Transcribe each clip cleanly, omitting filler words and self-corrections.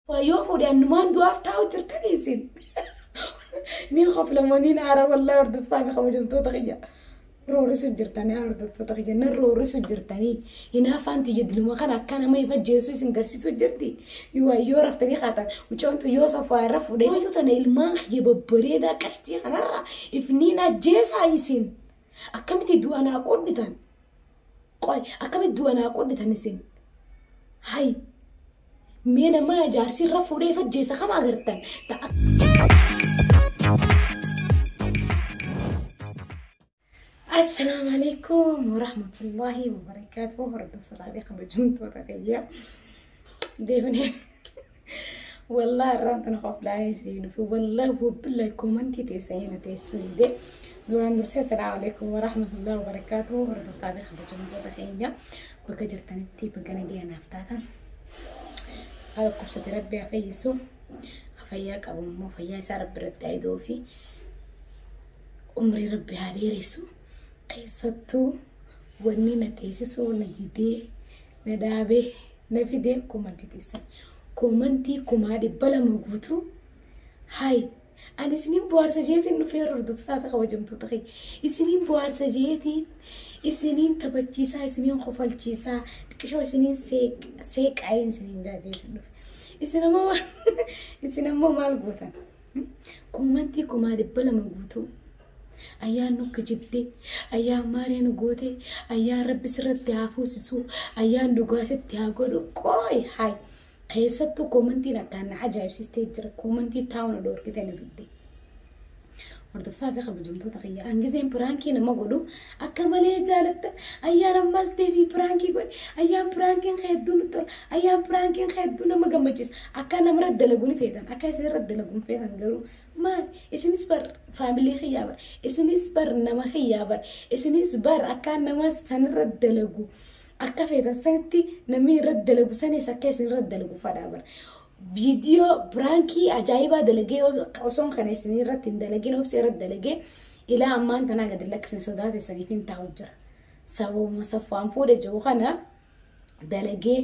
Yoo fuudhe annumaan du'aaf taa'u jirtanii isin. Niin koflamaniin aara wallaahi hordofsaa fi kabajamtoota kiyya. Roorrisu jirtanii hordoftoota kiyya nan roorrisu jirtanii hinaafaan tiyya diluma kana akka nama ifa jeesu isin garsiisu jirti. Yoo raftanii kaatan mucoontu yoo safaa irra fuudhee yoo tana ilmaan kiyya babbareedaa qashtii kanarra ifniin ajjeesaa isin. Akkamitti du'a naa qodhitan? Qoy akkamitti du'a naa qodhitan isin? Hay mee nama jaarsi irra fuudhee ifa jeessa kam agartan? Assalaamu alaikum warahmatullahi wabarakaatuh. Hordoftoota fi kabajamtoota kiyya. Deebinee wallahi irraan tana qoflaanii siin dhufe wallahi wabillahi koomantii teessanii na teessuu hidee. Duraan dursee assalaamu alaikum warahmatullahi wabarakaatuh. Hordoftoota fi kabajamtoota keenya bakka jirtanitti bakka nagaya naaf taatan. Haa dhukkubsate rabbi haa fayyisu. Fayyaa qabu immoo fayyaa isaa rabbi irratti haa idoo fi umrii rabbi haa dheeressu. Keessattuu wanni na teessisuu na didee na dhaabee na fidee koomantii teessan. Koomantii 200,000 guutuu hay ani isiniin bohaarsa jeetiin dhufee hordofsaa fi kabajamtoota kiyya. Isiniin bohaarsa jeetiin isiniin taphachiisaa isiniin kofalchiisaa xiqqishoo isiniin seeqaa'een isiniin jaajeetiin dhufe. Isin ammoo maal gootan? Koomantii 200,000 guutuu. Ayyaan nu kijibdee, ayyaan maaree nu gootee, ayyaan rabbi sirratti haa fuusisuu, ayyaan dhugaa sitti haa godhu. Qooy hay. Keessattuu koomantiin akkaan na ajaa'ibsiistee jira. Koomantii taa'u na dhoorkite na fidde. Hordofsaa fi kabajamtoota kiyya. Hangizeen piraankii nama godhu akka malee jaalatta. Ayyaan ammas deebii piraankii godhe. Ayyaan piraankiin hedduu nu tola. Ayyaan piraankiin hedduu nama gammachiisa. Akka namarra dalagu ni feetan. Akka isinirra dalagu hin feetan garuu maal isinis bar faamilii kiyyaa bar isinis bar nama kiyyaa bar isinis bar akka nama sanirra dalagu akka feetan sanitti namni irra dalagu sanis akka isinirra dalagu fadhaa bar. Viidiyoo piraankii ajaa'ibaa dalagee osoon kana isin irratti hin dalagin obsi irratti dalagee ilaa ammaan tanaa gadi lakkisne sodaate saniif hin taa'u jira. Sababuma saffaan fuudhe jiru kana dalagee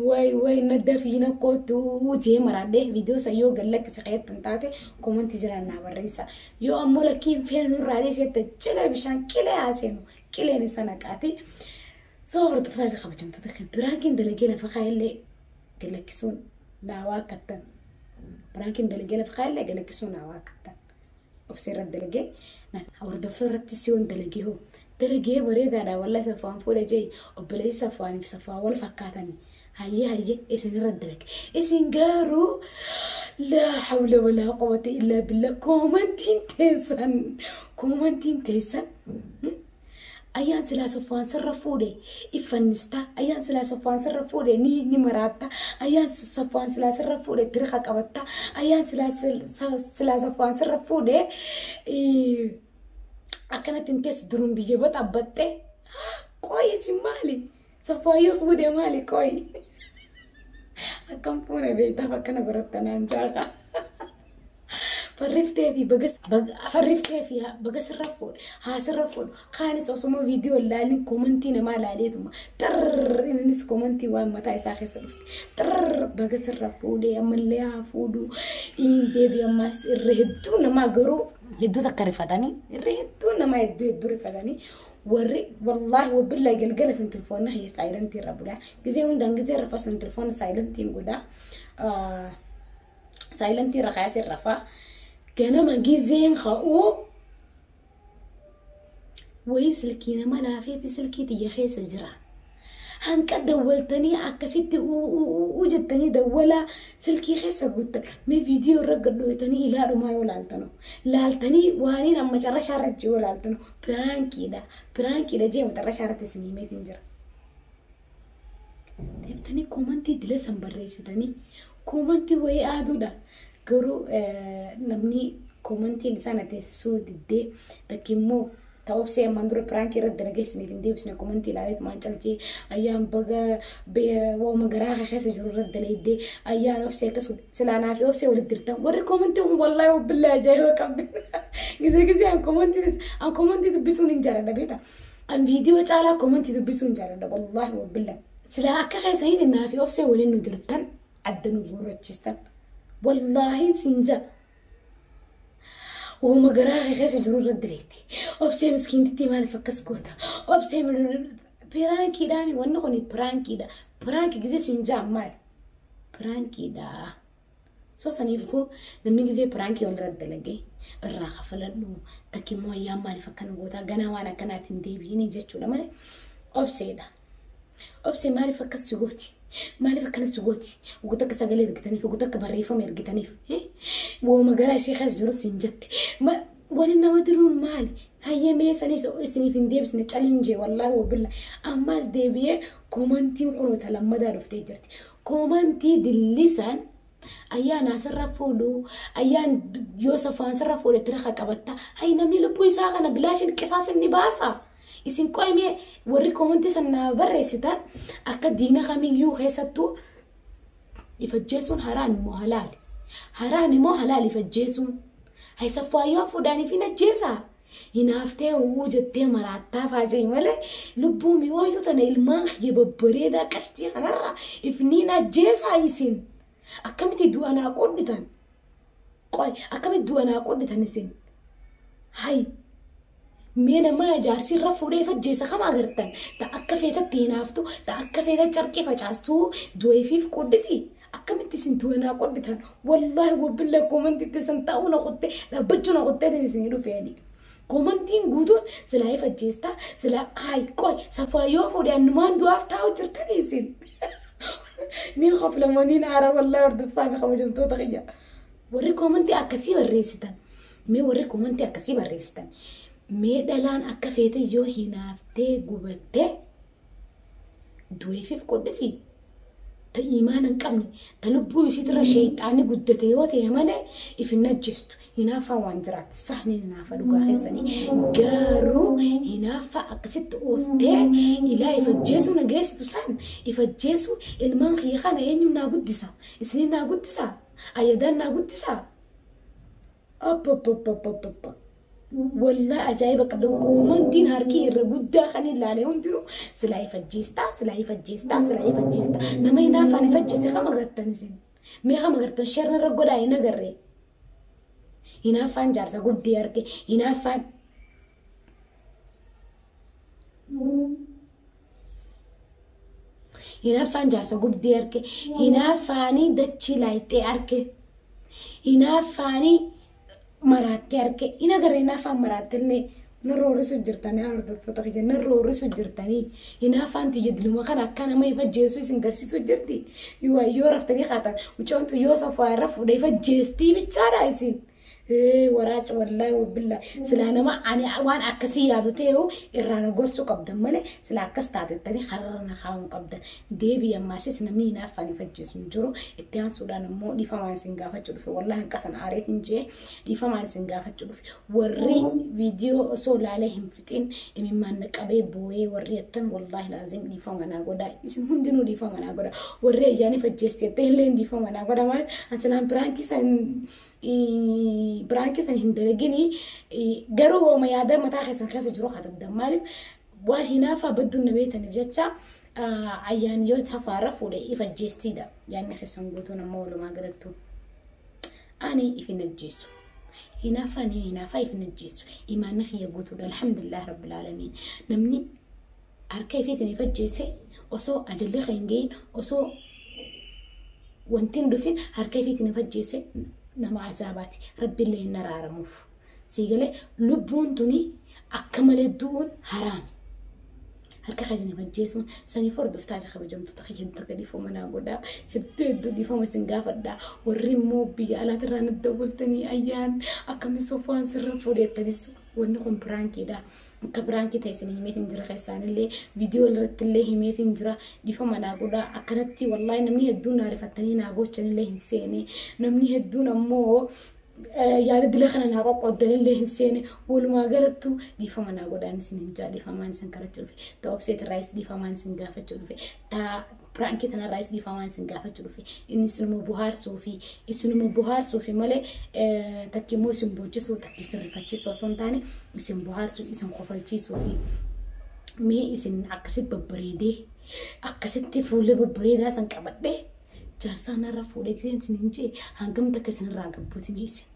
wayi wayi na dafii na kootu jee maraadhee viidiyoo san yoo gad lakkise keettan taate koomantii jiraan naa barreessa. Yoo ammoo lakkiin feenu nurraa dhiisette cilee bishaan qilee haaseenu qileen isa naqaati. Soo hordoftaa fi kabajamtoota kan piraankiin dalagee lafa kaa'ellee gad lakkisuun naa waakkattan. Piraankiin dalagee lafa kaa'ellee gad lakkisuun naa waakkattan. Obsee irratti dalagee hordoftoota irratti si'oon dalagee hoo dalagee bareedaadha wallahi safwaan fuudhe jee obboleessi safwaaniif safwaan wal fakkaatanii. Hayyee hayyee isin irra dalage. Isin garuu laa hawla walaa quwwata illaa billah koomantiin teessan koomantiin teessan ayyaan silaa safwaan sirra fuudhe iffannista ayyaan silaa safwaan sirra fuudhe ni ni maraatta ayyaan safwaan silaa sirra fuudhe tirika qabatta ayyaan silaa safwaan sirra fuudhe akkanatti hin teessu duruun biyya baxabbatte qoy isin maali? Safwaan yoo fuudhe maali qoy? Akkam fuune beektaaf akkana barattanaan jaaqa. Farriftee fi farriftee fi baga sirra fuudhe haa sirra fuudhu kaanis osoma viidiyoo ilaalin koomantii namaa ilaaleetuma xirrrr innis koomantii waan mataa isaa keessa dhufte xirrrr baga sirra fuudhe ammallee haa fuudhu deebi ammaas irra hedduu namaa garuu hedduu takka rifatanii irra hedduu namaa hedduu hedduu rifatanii warri wallaahi wabillahi galgala san telefoonna kiyya saayilantii irra bulaa gizee hundaan gizee rafa san telefoona saayilantiin godhaa saayilantii irra kaayatiin rafaa ganama gizeen ka'uu wayii silkii nama laafeeti silkii tiyya keessa jira. Hanqa dawwaltanii akkasitti uu jettanii dawwalaa silkii keessa guuttan mee viidiyoo irra gadhooytanii ilaa dhumaa yoo laaltanu laaltanii waaniin amma carrashaa irratti yoo laaltanu piraankiidha piraankiidha jee macarrashaa irratti isin himeetiin jira. Deemtanii koomantii dila san barreessitanii koomantii wayii aaduudha. Garuu namni koomantiin isaa na teessisuu diddee takki immoo ta'uufsee ammaan dura piraankii irratti dalagee isiniif hin deebisne koomantii ilaaleet maan calchee ayyaan baga wauma garaa kee keessa jiru irratti dalaydee ayyaan obsee akkas silaa naa fi obsee walitti dirtan warri koomantii kun wallaahi wabillahi ajaa'iba qabdi. Gisee gisee an koomantii an koomantii dubbisuun hin jaaladha beektaa. An viidiyoo caalaa koomantii dubbisuun jaaladha wallaahi wabillahi. Silaa akka keessaniitiin naa fi obsee waliin nu dirtan. Adda nu guurrachistan. Wallaahi siin jaa. Uuma garaa kee keessa jiru irra direetti. Obsee miskiintitti maaliif akkas goota? Obsee piraankiidhaami wanni kun piraankiidha. Piraankii gisee siin jaa maali? Piraankiidha. So saniifuu namni gisee piraankii walirra dalagee irraa kafaladhu takki immoo ayyaan maaliif akkana goota ganaa waan akkanaatiin deebi'ini jechuudha malee obseedha. Obsee maaliif akkas si gooti? Maaliif akkana si gooti? Uguta akka sagalee ergitaniif, uguta akka barreeffama ergitaniif. Wooma garaa ishee keessa jiru siin jette. Wani nama diruun maali? Hayyee mee sanis isiniif hin deebisne caliin jee wallaahi wabilla. Ammas deebi'ee koomantiin kunuuta lammadaa dhuftee jirti. Koomantii dillisaan ayyaan asirra fuudhu, ayyaan yoo safaan sirra fuudhe tira qabatta. Hay namni lubbuu isaa kana bilaashin qisaas inni baasa. Isin qo'imee warri koomantii sana barreessitan akka diina kamiyyuu keessattuu ifajjeesuun haraam immoo halaali. Haraam immoo halaali ifajjeesuun. Hay saffaayyoo fuudhaniif hin ajjeesaa. Hinaaftee uuu jettee maraattaa faajee malee lubbuu mi'ooytu tana ilmaan kiyya babbareedaa qashtii kanarraa ifniin ajjeesaa isin. Akkamitti du'a naa qodhitan? Qoy akkamitti du'a naa qodhitan isin? Hay mee nama jaarsi irra fuudhee ifajjeessa kam agartan? Ta akka feetatti hinaaftu, ta akka feeta carqii facaastu du'a ifiif qodhiti. Akkamitti isin du'a naa qodhitan? Wallaahi wabbilla koomantiitti isin ta'uu na qottee dhaabbachuu na qotteetiin isinii dhufeeni. Koomantiin guutuun silaa ifajjeestaa silaa hay qoy safaa yoo fuudhe annumaan du'aaf taa'u jirtanii isin. Niin qoflamaniin aara wallaahi hordofsaa fi kabajamtoota kiyya. Warri koomantii akkasii barreessitan. Mee warri koomantii akkasii barreessitan. Mee dhalaan akka feete yoo hinaaftee gubattee du'eefiif qodhiti. Ta imaana hin qabne, ta lubbuu ishiitirra sheexaanni guddate yoo ta'e malee if hin ajjeestu. Hinaaffaa waan jiraatti sahni hinaafa dhugaa keessanii. Garuu hinaaffaa akkasitti ooftee ilaa ifajjeesuu na geessitu san ifajjeesuu ilmaan kiyya kana eenyu naa guddisa? Isiniin naa guddisa? Ayyadaan naa guddisa? Appappappappa. Wallaa ajaa'iba qabda koomantiin harki irra guddaa kan ilaalee hundinuu silaa ifajjeestaa silaa ifajjeestaa silaa ifajjeestaa nama hinaaffaan ifajjeesse kama agartan isin mee kama agartan sharra irra godhaa hin agarree hinaaffaan jaarsa guddee arge hinaaffaan hinaaffaan jaarsa gubdee arge hinaaffaanii dachii laayixee arge hinaaffaanii maraattee arge hin agarree hinaaffaan maraattillee narra horrisu jirtanii hordoftoota kiyya narra horrisu jirtanii hinaaffaan tiyya diluma kana akka nama ifajjeessu isin garsiisu jirti yoo raftanii kaatan mucoontu yoo safaa irra fuudhee ifajjeestii bichaadha isin. Waraaca wallaahi wabbillaa silaa nama ani waan akkasii yaadu ta'e irraa na gorsuu qabdan malee silaa akkas taatettanii kararra na kaa'uu qabdan. Deebii ammaasis namni hinaaffaan ifajjeessu hin jiru. Itti aansuudhaan immoo dhiifamaan isin gaafachuu dhufe. Wallaahi hanqasan aareetiin jee dhiifamaan isin gaafachuu dhufe. Warri viidiyoo osoo laalee hin fixin imimmaan na qabee boo'ee warri jettan wallaahi laazim dhiifama naa godhaa. Isin hundinuu dhiifama naa godhaa. Warri ayyaana ifajjeesti jettee illee dhiifama naa godhaa malee ansilaan piraankii san piraankii san hin dalagini garuu wooma yaada mataa keessan keessa jiru kataddan maaliif waan hinaaffaa badduun na beektaniif jecha ayyaan yoo safaarra fuudhe ifajjeestiidha yaadni keessan guutuun ammoo walumaa galattu ani if hin ajjeessu. Hinaaffaa ni hinaaffaa if hin ajjeessu. Imaanni kiyya guutuudha alhamdulillah rabbil aalamiin. Namni harka ifiitiin ifajjeesse osoo ajalli kan hin gahin osoo wanti hin dhufin harka ifiitiin ifajjeesse nama azaabaati. Rabbiillee hin araaramuuf. Siigalee lubbuun tuni akka malee du'uun haraami. Harka keessan ifajjeesuun saniif hordoftaa fi kabajamtoota kiyya takka dhiifama naa godhaa. Hedduu hedduu dhiifama isin gaafadhaa. Warri immoo biyya alaatirraa na dawwaltanii ayyaan akkamiin sofaan sirra fuudheettanis wanni kun piraankiidha. Akka piraankii ta'e isin himeetiin jira keessaanillee viidiyoo irratti illee himeetiin jira dhiifama naa godhaa. Akkanatti wallaahi namni hedduun naa rifattanii naa boochanillee hin seene. Namni hedduun ammoo yaada dila kana naa qoqqooddanillee hin seene. Walumaa galattu dhiifama naa godhaan isin hin jaa dhiifamaan isin kadhachuu dhufe. Ta obseetirraayis dhiifamaan isin gaafachuu dhufe. Ta piraankii tanarraayis dhiifamaan isin gaafachuu dhufe. Inni isinuma bohaarsuu fi isinuma bohaarsuu fi malee takki immoo isin boochisuu takki isin rifachiisuu osoo hin taane isin bohaarsuu isin kofalchiisuu fi mee isin akkasitti babbareedee akkasitti fuullee babbareedaa san qabadhee Jaarsaa narra fuudhee giseen isin hin jee hangam takka isinirraa gabbuuti miisin.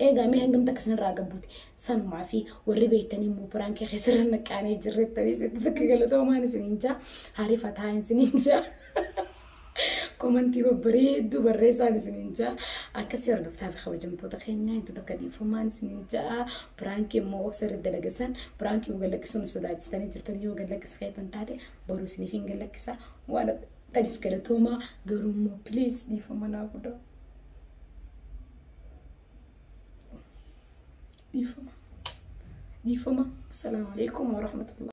Eegaa mee hangam takka isinirraa gabbuuti. Sanumaa fi warri beektanii immoo piraankii keessarra naqaanee jirrettanii sitti takka galatoomaan isin hin jaa. Hariifataa isin hin jaa. Komantii babbareedduu barreessaan isin hin jaa. Akkasii hordoftaa fi kabajamtoota keenyaa hedduu takka dhiifamaan isin hin jaa. Piraankii immoo obsa irra dalagasan piraankii yoo gallakkisuun sodaachistanii jirtanii yoo gallakkisa keetan taate boruu isiniif hin gallakkisa. Waan taniif galatoomaa garuu immoo please dhiifama naa godhaa. Dhiifama. Dhiifama. Assalaamu alaikum warahmatullahi.